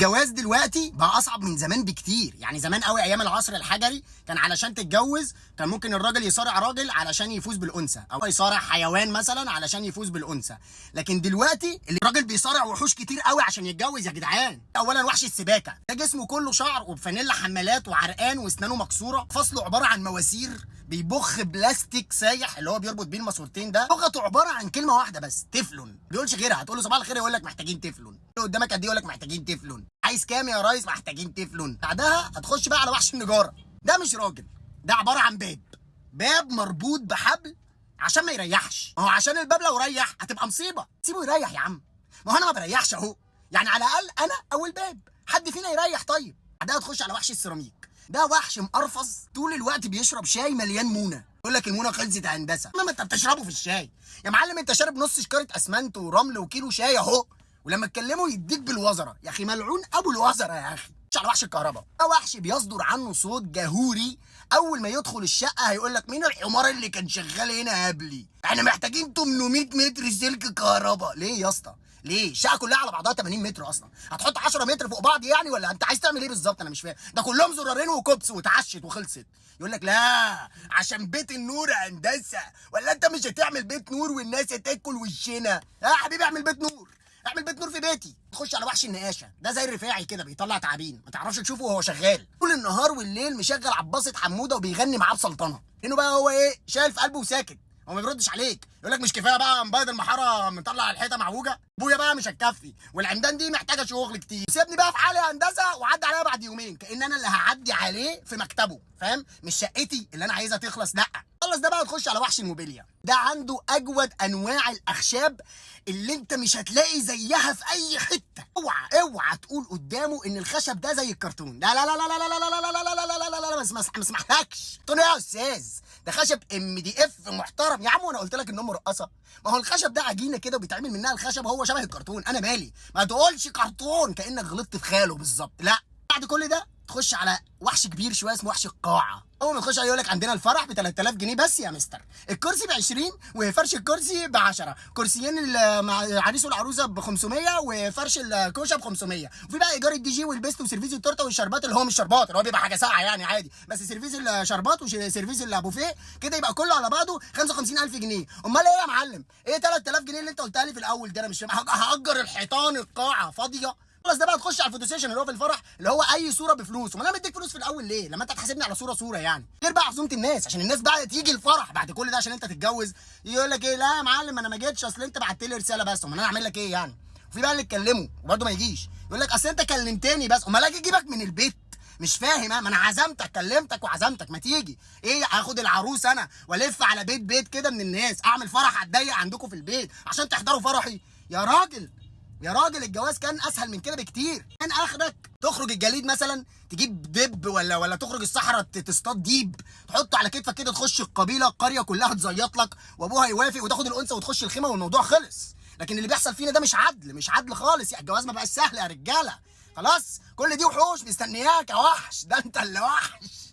الجواز دلوقتي بقى اصعب من زمان بكتير. يعني زمان قوي ايام العصر الحجري كان علشان تتجوز كان ممكن الراجل يصارع راجل علشان يفوز بالانثى، او يصارع حيوان مثلا علشان يفوز بالانثى. لكن دلوقتي الراجل بيصارع وحوش كتير قوي عشان يتجوز يا جدعان. اولا وحش السباكه، ده جسمه كله شعر وبفانيلا حمالات وعرقان واسنانه مكسورة، فصله عبارة عن مواسير، بيبخ بلاستيك سايح اللي هو بيربط بيه الماسورتين ده. لغته عبارة عن كلمة واحدة بس، تفلون، بيقولش غيرها. هتقول له صباح الخير يقول لك محتاجين تفلون، قدامك قد ايه يقول لك محتاجين تفلون، عايز كام يا ريس محتاجين تفلون. بعدها هتخش بقى على وحش النجاره، ده مش راجل، ده عبارة عن باب، باب مربوط بحبل عشان ما يريحش. ما هو عشان الباب لو ريح هتبقى مصيبة، سيبه يريح يا عم، ما هو انا ما بريحش اهو، يعني على الاقل انا او الباب حد فينا يريح. طيب بعدها تخش على وحش السيراميك، ده وحش مقرفص طول الوقت بيشرب شاي مليان مونه، يقول لك المونه خلصت يا هندسة. ما انت بتشربه في الشاي يا معلم، انت شارب نص شكاره اسمنت ورمل وكيلو شاي اهو، ولما تكلمه يديك بالوزره. يا اخي ملعون ابو الوزره يا اخي. خش على وحش الكهرباء، ده وحش بيصدر عنه صوت جهوري، اول ما يدخل الشقة هيقول لك مين الحمار اللي كان شغال هنا قبلي، احنا محتاجين 800 متر سلك كهرباء. ليه يا اسطى؟ ليه؟ الشقة كلها على بعضها 80 متر اصلا، هتحط 10 متر فوق بعض يعني ولا انت عايز تعمل ايه بالظبط؟ انا مش فاهم. ده كلهم زرارين وكوبس واتعشت وخلصت. يقول لك لا عشان بيت النور يا هندسة، ولا انت مش هتعمل بيت نور والناس هتاكل وشنا؟ يا حبيبي اعمل بيت نور، اعمل بيت نور في بيتي. تخش على وحش النقاشه، ده زي الرفاعي كده بيطلع تعابين، ما تعرفش تشوفه وهو شغال طول النهار والليل، مشغل عباسة حموده وبيغني معاه بسلطنه، لانه بقى هو ايه، شايل في قلبه وساكت، هو ما بيردش عليك. يقول لك مش كفاية بقى مبيض المحاره مطلع الحيطة معوجة، ابويا بقى مش هتكفي، والعمدان دي محتاجه شغل كتير، سيبني بقى في حالي يا هندسة وعدي عليا بعد يومين، كأن انا اللي هعدي عليه في مكتبه، فاهم؟ مش شقتي اللي انا عايزها تخلص، لا خلص. ده بقى تخش على وحش الموبيليا، ده عنده اجود انواع الاخشاب اللي انت مش هتلاقي زيها في اي حتة. اوعى اوعى تقول قدامه ان الخشب ده زي الكرتون، لا لا لا لا لا لا لا لا لا لا لا لا لا لا، ما اسمحلكش. تقول يا استاذ ده خشب MDF محترم يا عم، وانا قلت لك ان امه رقاصه؟ ما هو الخشب ده عجينه كده وبيتعمل منها الخشب، هو شبه الكرتون، انا مالي؟ ما تقولش كرتون كانك غلطت في خاله بالظبط. لا بعد كل ده تخش على وحش كبير شوية اسمه وحش القاعة. اول ما تخش عليه يقول لك عندنا الفرح ب 3000 جنيه بس يا مستر، الكرسي ب 20 وفرش الكرسي ب 10، كرسيين مع العريس والعروسه ب 500 وفرش الكوشة ب 500، وفي بقى ايجار الدي جي والبيست وسيرفيس التورتة والشربات اللي هو مش شربات اللي هو بيبقى حاجة ساقعه يعني عادي، بس سيرفيس الشربات وسيرفيس البوفيه كده يبقى كله على بعضه 55000 جنيه. امال ايه يا معلم؟ ايه 3000 جنيه اللي انت قلتها لي في الاول ده؟ انا مش فاهم. هاجر الحيطان القاعة فاضية خلاص. ده بقى تخش على ال photo session اللي هو في الفرح، اللي هو اي صوره بفلوس. امال انا مديك فلوس في الاول ليه لما انت تحاسبني على صوره صوره يعني؟ غير بقى عزومة الناس، عشان الناس بقى تيجي الفرح بعد كل ده عشان انت تتجوز، يقول لك ايه؟ لا يا معلم انا ما جيتش، اصل انت بعت لي رسالة بس، امال انا اعمل لك ايه يعني؟ وفي بقى اللي اتكلموا وبرده ما يجيش، يقول لك اصل انت كلمتني بس، امال اجي اجيبك من البيت؟ مش فاهم. ما انا عزمتك، كلمتك وعزمتك، ما تيجي. ايه هاخد العروس انا والف على بيت بيت كده من الناس، اعمل فرح اتضايق عندكم في البيت عشان تحضروا فرحي؟ يا راجل يا راجل الجواز كان اسهل من كده بكتير. كان اخرك تخرج الجليد مثلا تجيب دب، ولا تخرج الصحراء تصطاد ديب، تحطه على كتفك كده، تخش القبيلة القرية كلها تزيط لك وابوها يوافق، وتاخد الانثى وتخش الخيمة والموضوع خلص. لكن اللي بيحصل فينا ده مش عدل، مش عدل خالص. يعني الجواز ما بقاش سهل يا رجاله، خلاص. كل دي وحوش مستنياك يا وحش، ده انت اللي وحش.